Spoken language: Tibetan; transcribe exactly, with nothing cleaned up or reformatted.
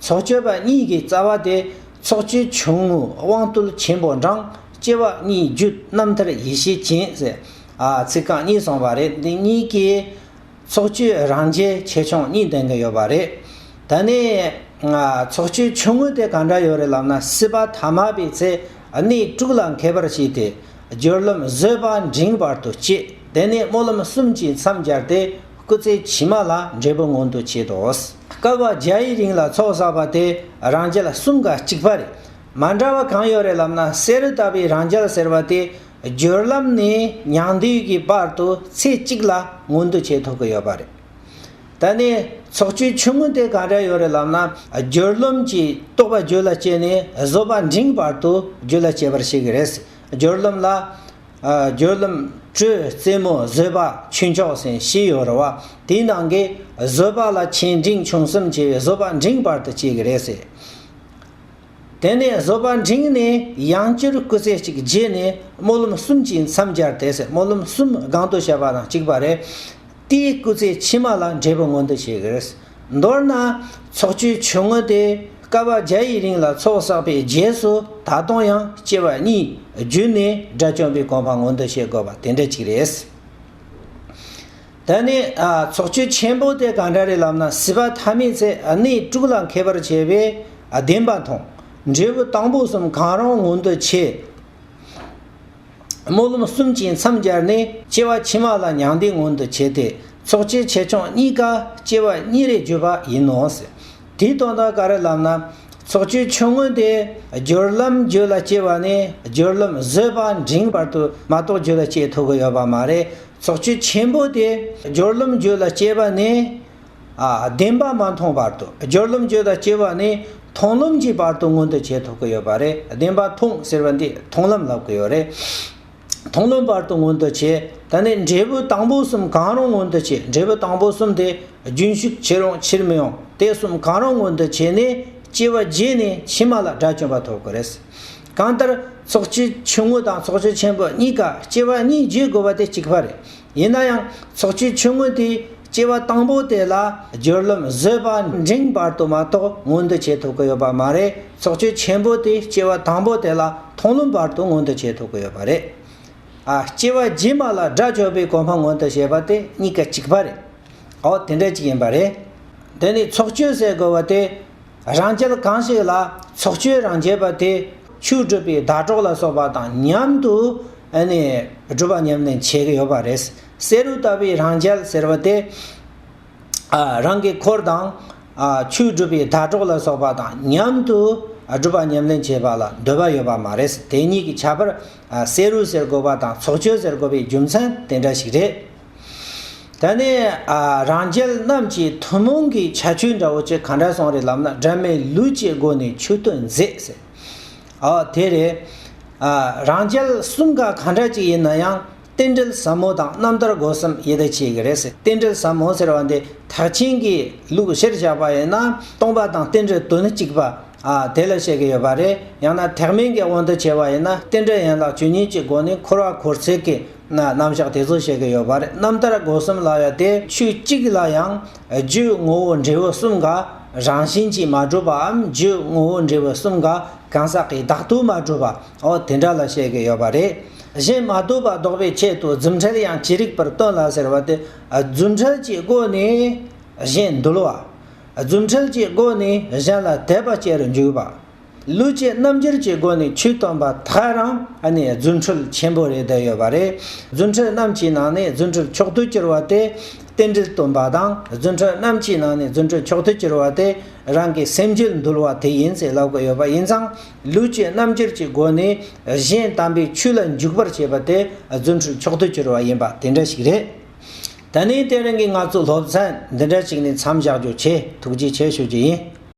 ཚོགས་སྤྱོད་པ་གཉིས་ཀྱི་རྩ་བ་དེ། ཚོགས་སྤྱོད་ཆུང་ངུ་དབང་རྟུལ་ཆེན་པོ་འབྲང་། སྐྱེ་བ་གཉིས་བརྒྱུད་རྣམ་ཐར་ཡེ་ཤེས་ཅན་ཟེར། ཨ་ཚིག་རྐང་གཉིས་གསུངས་པ་རེད། འདི་གཉིས་ཀྱིས་ཚོགས་སྤྱོད་རང་རྒྱལ་ཆེ་ཆུང་གཉིས་ལྡན་གྱི་ཡོད་པ་རེད། ད་ནི་ཨ་ཚོགས་སྤྱོད་ཆུང་ངུ་དེ་ག་འདྲ་ཡོད་རེད་ལབ་ན། སྲིད་པ་ཐ་མལ་པའི་ཚེ་གནས་དྲུག་ལ་མཁས་པར་བྱས་ཏེ། སྦྱོར་ལམ་བཟོད་པ་འབྲིང་བར་དུ་སྤྱད། དེ་ནས་སྨོན་ལམ་གསུམ་གྱིས་མཚམས་སྦྱར་ཏེ། སྐུ་ཚེ་ཕྱི་མ་ལ་འབྲས་བུ་མངོན་དུ་བྱེད་དོ། བསྐལ་པ་བརྒྱ་ཡི་རིང་ལ་ཚོགས་བསགས་པ་དེ་རང་རྒྱལ་གསུམ་ཀ་གཅིག་པ་རེད། མ་འདྲ་བ་གང་ཡོད་རེད་ལབ་ན། བསེ་རུ་ལྟ་བུའི་རང་རྒྱལ་ཟེར་བ་དེ་སྦྱོར་ལམ་ནས་མྱང་འདས་ཀྱི་བར་དུ་ཚེ་གཅིག་ལ་མངོན་དུ་བྱེད་ཐུབ་ཀྱི་ཡོད་པ་རེད། ད་ནི་ཚོགས་སྤྱོད་ཆུང་ངུ་དེ་ག་འདྲ་ཡོད་རེད་ལབ་ན། སྦྱོར་ལམ་གྱི་རྟོགས་པ་རྒྱུད་ལ་སྐྱེས་ནས་བཟོད་པ་འབྲིང་བར་དུ་རྒྱུད་ལ་སྐྱེ་བར་བྱེད་ཀྱི་རེད། སྦྱོར་ལམ་ལ། ཨ་སྦྱོར་ལམ་སྤྲོས་རྩེ་མོ་བཟོད་པ་ཆོས་མཆོག་ཟེར་བཞི་ཡོད་རེད་བ། དེའི་ནང་གི་བཟོད་པ་ལ་ཆེ་འབྲིང་ཆུང་གསུམ་བྱས་པའི་བཟོད་པ་འབྲིང་བར་དུ་བྱེད་ཀྱི་རེད་ཟེར། དེ་ནས་བཟོད་པ་འབྲིང་ནས་ཡང་བསྐྱར་སྐུ་ཚེ་གཅིག་རྗེས་ནས་སྨོན་ལམ་གསུམ་གྱིས་མཚམས་སྦྱར་ཏེ་ཟེར། སྨོན་ལམ་གསུམ་སྒང་དུ་བཤད་པ་དང་གཅིག་པ་རེད། དེའི་སྐུ་ཚེ་ཕྱི་མ་ལ་འབྲས་བུ་མངོན་དུ་བྱེད་ཀྱི་རེད། མདོར་ན་ཚོགས་སྤྱོད་ཆུང་ངུ་དེ་བསྐལ་པ་བརྒྱ་ཡི་རིང་ལ་ཚོགས་བསགས་པའི་རྗེས་སུ་ད་དུང་ཡང་སྐྱེ་བ་གཉིས་བརྒྱུད་ནས་དགྲ་བཅོམ་པའི་གོ་འཕང་མངོན་དུ་བྱེད་དགོས་པ་དེ་འདྲ་ཅིག་རེད། ད་ནི་ཨ་ཚོགས་སྤྱོད་ཆེན་པོ་དེ་ག་འདྲ་རེད་ལབ་ན། སྲིད་པ་ཐ་མའི་ཚེ་གནས་དྲུག་ལ་མཁས་པར་བྱས་པས་བདེན་པ་མཐོང་། འབྲས་བུ་དང་པོ་གསུམ་གང་རུང་མངོན་དུ་བྱེད། སྨོན་ལམ་གསུམ་གྱིས་མཚམས་སྦྱར་ནས། སྐྱེ་བ་ཕྱི་མ་ལ་མྱང་འདས་མངོན་དུ་བྱེད་དེ། ཚོགས་སྤྱོད་ཆེ་ཆུང་གཉིས་ཀ་སྐྱེ་བ་གཉིས་རེ་བརྒྱུད་པ་ཡིན་ནོ་ཟེར། དེའི་དོན་དག་ག་རེ་ལབ་ན། ཚོགས་སྤྱོད་ཆུང་ངུ་དེ་སྦྱོར་ལམ་རྒྱུད་ལ་སྐྱེ་བ་ནས། སྦྱོར་ལམ་བཟོད་པ་འབྲིང་བར་དུ་མ་གཏོགས་རྒྱུད་ལ་སྐྱེ་ཐུབ་ཀྱི་ཡོད་པ་མ་རེད། ཚོགས་སྤྱོད་ཆེན་པོ་དེ་སྦྱོར་ལམ་རྒྱུད་ལ་སྐྱེ་བ་ནས། ཨ་བདེན་པ་མ་མཐོང་བར་དུ། སྦྱོར་ལམ་རྒྱུད་ལ་སྐྱེ་བ་ནས་མཐོང་ལམ་གྱི་བར་དུ་མངོན་དུ་བྱེད་ཐུབ་ཀྱི་ཡོད་པ་རེད། བདེན་པ་མཐོང་ཟེར་བ་འདི་མཐོང་ལམ་ལབ་ཀྱི་ཡོད་རེད། མཐོང་ལམ་བར་དུ་མངོན་དུ་བྱེད། ད་ནི་འབྲས་བུ་དང་པོ་གསུམ་གང་རུང་མངོན་དུ་བྱེད། འབྲས་བུ་དང་པོ་གསུམ་དེ་རྒྱུན་ཞུགས་ཕྱིར་འོང་ཕྱིར་མི་འོང་དེ་གསུམ་གང་རུང་མངོན་དུ་བྱས་ནས། སྐྱེ་བ་རྗེས་ནས་ཕྱི་མ་ལ་དགྲ་བཅོམ་པ་ཐོབ་ཀྱི་རེད། གང་ལྟར་ཚོགས་སྤྱོད་ཆུང་ངུ་དང་ཚོགས་སྤྱོད་ཆེན་པོ་གཉིས་ཀ་སྐྱེ་བ་གཉིས་བརྒྱུད་དགོས་པ་དེ་གཅིག་པ་རེད། ཡིན་ན་ཡང་ཚོགས་སྤྱོད་ཆུང་ངུ་དེ་སྐྱེ་བ་དང་པོ་དེ་ལ་སྦྱོར་ལམ་བཟོད་པ་འབྲིང་བར་དུ་མ་གཏོགས་མངོན་དུ་བྱེད་ཐུབ་ཀྱི་ཡོད་པ་མ་རེད། ཚོགས་སྤྱོད་ཆེན་པོ་དེ་སྐྱེ་བ་དང་པོ་དེ་ལ་མཐོང་ལམ་བར་དུ་མངོན་དུ་བྱེད་ཐུབ་ཀྱི་ཡོད་པ་རེད། ཨ་སྐྱེ་བ་རྗེས་མ་ལ་དགྲ་བཅོམ་པའི་གོ་འཕང་མངོན་དུ་བྱེད་པ་དེ་གཉིས་ཀ་གཅིག་པ་རེད། ཨོ་དེ་འདྲ་ཅིག་ཡིན་པ་རེད། དེ་ནི་ཚོགས་སྤྱོད་ཟེར་དགོས་པ་དེ། རང་རྒྱལ་གང་ཞིག་ལ་ཚོགས་སྤྱོད་རང་རྒྱལ་པ་དེ། ཆོས་སྒྲུབ་པའི་ཟླ་གྲོགས་ལ་སོགས་པ་དང་མཉམ་དུ་ཨ་ནི་སྒྲུབ་པ་ཉམས་ལེན་བྱེད་ཀྱི་ཡོད་པ་རེད། བསེ་རུ་ལྟ་བུའི་རང་རྒྱལ་ཟེར་བ་དེ། ཨ་རང་གི་འཁོར་དང་། ཨ་ཆོས་སྒྲུབ་པའི་ཟླ་གྲོགས་ལ་སོགས་པ་དང་མཉམ་དུ་སྒྲུབ་པ་ཉམས་ལེན་བྱེད་པ་ལ་འདོད་པ་ཡོད་པ་མ་རེད། དེ་གཉིས་ཀྱི་ཁྱད་པར། ཨ་བསེ་རུ་ཟེར་དགོས་པ་དང་ཚོགས་སྤྱོད་ཟེར་དགོས་པའི་རྒྱུ་མཚན་དེ་འདྲ་ཞིག་རེད། ད་ནི་ཨ་རང་རྒྱལ་རྣམས་ཀྱི་ཐུན་མོང་གི་ཁྱད་ཆོས་འདྲ་བོ་ཅིག་ག་འདྲ་གསུངས་རེད་ལབ་ན། སྒྲ་མེད་ལུས་ཀྱི་སྒོ་ནས་ཆོས་སྟོན་མཛད་ཟེར། ཨ་དེ་རེད། ཨ་རང་རྒྱལ་གསུམ་ཀ་ག་འདྲ་ཅིག་ཡིན་ན་ཡང་རྟེན་འབྲེལ་ཟབ་མོ་དང་རྣམ་ཐར་སྒོ་གསུམ་ཡིད་བདེ་བྱེད་ཀྱི་རེད་ཟེར། རྟེན་འབྲེལ་ཟབ་མོ་ཟེར་བ་འདི་ཐེག་ཆེན་གྱི་ལུགས་གཞིར་བཞག་པ་ཡིན་ན། སྟོང་པ་དང་རྟེན་འབྲེལ་དོན་གཅིག་པ། ཨ་དེ་ལ་བཤད་ཀྱི་ཡོད་པ་རེད། ཡང་ན་ཐེག་དམན་གྱི་དབང་དུ་བྱས་པ་ཡིན་ན། རྟེན་འབྲེལ་ཡན་ལག་བཅུ་གཉིས་ཀྱི་སྒོ་ནས་འཁོར་བ་འཁོར་ཚད་ཀྱི་རྣམ་གཞག་དེ་ཚོ་བཤད་ཀྱི་ཡོད་པ་རེད། རྣམ་ཐར་སྒོ་གསུམ་ལབ་ཡ་དེ། ཆོས་གཅིག་ལ་ཡང་རྒྱུ་ངོ་བོ་འབྲས་བུ་གསུམ་ཀ་རང་བཞིན་གྱིས་མ་གྲུབ་པའམ། རྒྱུ་ངོ་བོ་འབྲས་བུ་གསུམ་ཀ་གང་ཟག་གི་བདག་ཏུ་མ་གྲུབ་པ། འོ་དེ་འདྲ་ལ་བཤད་ཀྱི་ཡོད་པ་རེད། གཞན་མ་ལྡོག་པ་ལྡོག་པའི་ཆེད་དུ། རྫུ་འཕྲུལ་ཡང་ཅི་རིགས་པར་སྟོན་ལ་ཟེར་བ་དེ། རྫུ་འཕྲུལ་གྱི་སྒོ་ནས་གཞན་འདུལ་བ། རྫུ་འཕྲུལ་གྱི་སྒོ་ནས་གཞན་ལ་དད་པ་སྐྱེ་རུ་འཇུག་པ། ལུས་ཀྱི་རྣམ་འགྱུར་གྱི་སྒོ་ནས་ཆོས་སྟོན་པ་ཐག་རང་ཨ་ནི་རྫུ་འཕྲུལ་ཆེན་པོ་རེད་བསྡད་ཡོད་པ་རེད། རྫུ་འཕྲུལ་རྣམས་ཀྱི་ནང་ནས་རྫུ་འཕྲུལ་མཆོག་ཏུ་གྱུར་པ་དེ་རྟེན་འབྲེལ་སྟོན་པ་དང་། རྫུ་འཕྲུལ་རྣམས་ཀྱི་ནང་ནས་རྫུ་འཕྲུལ་མཆོག་ཏུ་གྱུར་པ་དེ་རང་གི་སེམས་རྒྱུད་འདུལ་བ་དེ་ཡིན་ཟེར་ལབ་ཀྱི་ཡོད་པ་ཡིན་ཙང་། ལུས་ཀྱི་རྣམ་འགྱུར་གྱི་སྒོ་ནས་གཞན་དམ་པའི་ཆོས་ལ་འཇུག་པར་བྱེད་པ་དེ་རྫུ་འཕྲུལ་མཆོག་ཏུ་གྱུར་པ་ཡིན་པ་དེ་འདྲ་ཞིག་རེད། ད་ནི་དེ་རིང་གི་ང་ཚོའི་སློབ་ཚན་འདི་འདྲ་ཞིག་ནས་མཚམས་བཞག་རྒྱུ་བྱས། ཐུགས་རྗེ་ཆེ་ཞུ་རྒྱུ་ཡིན།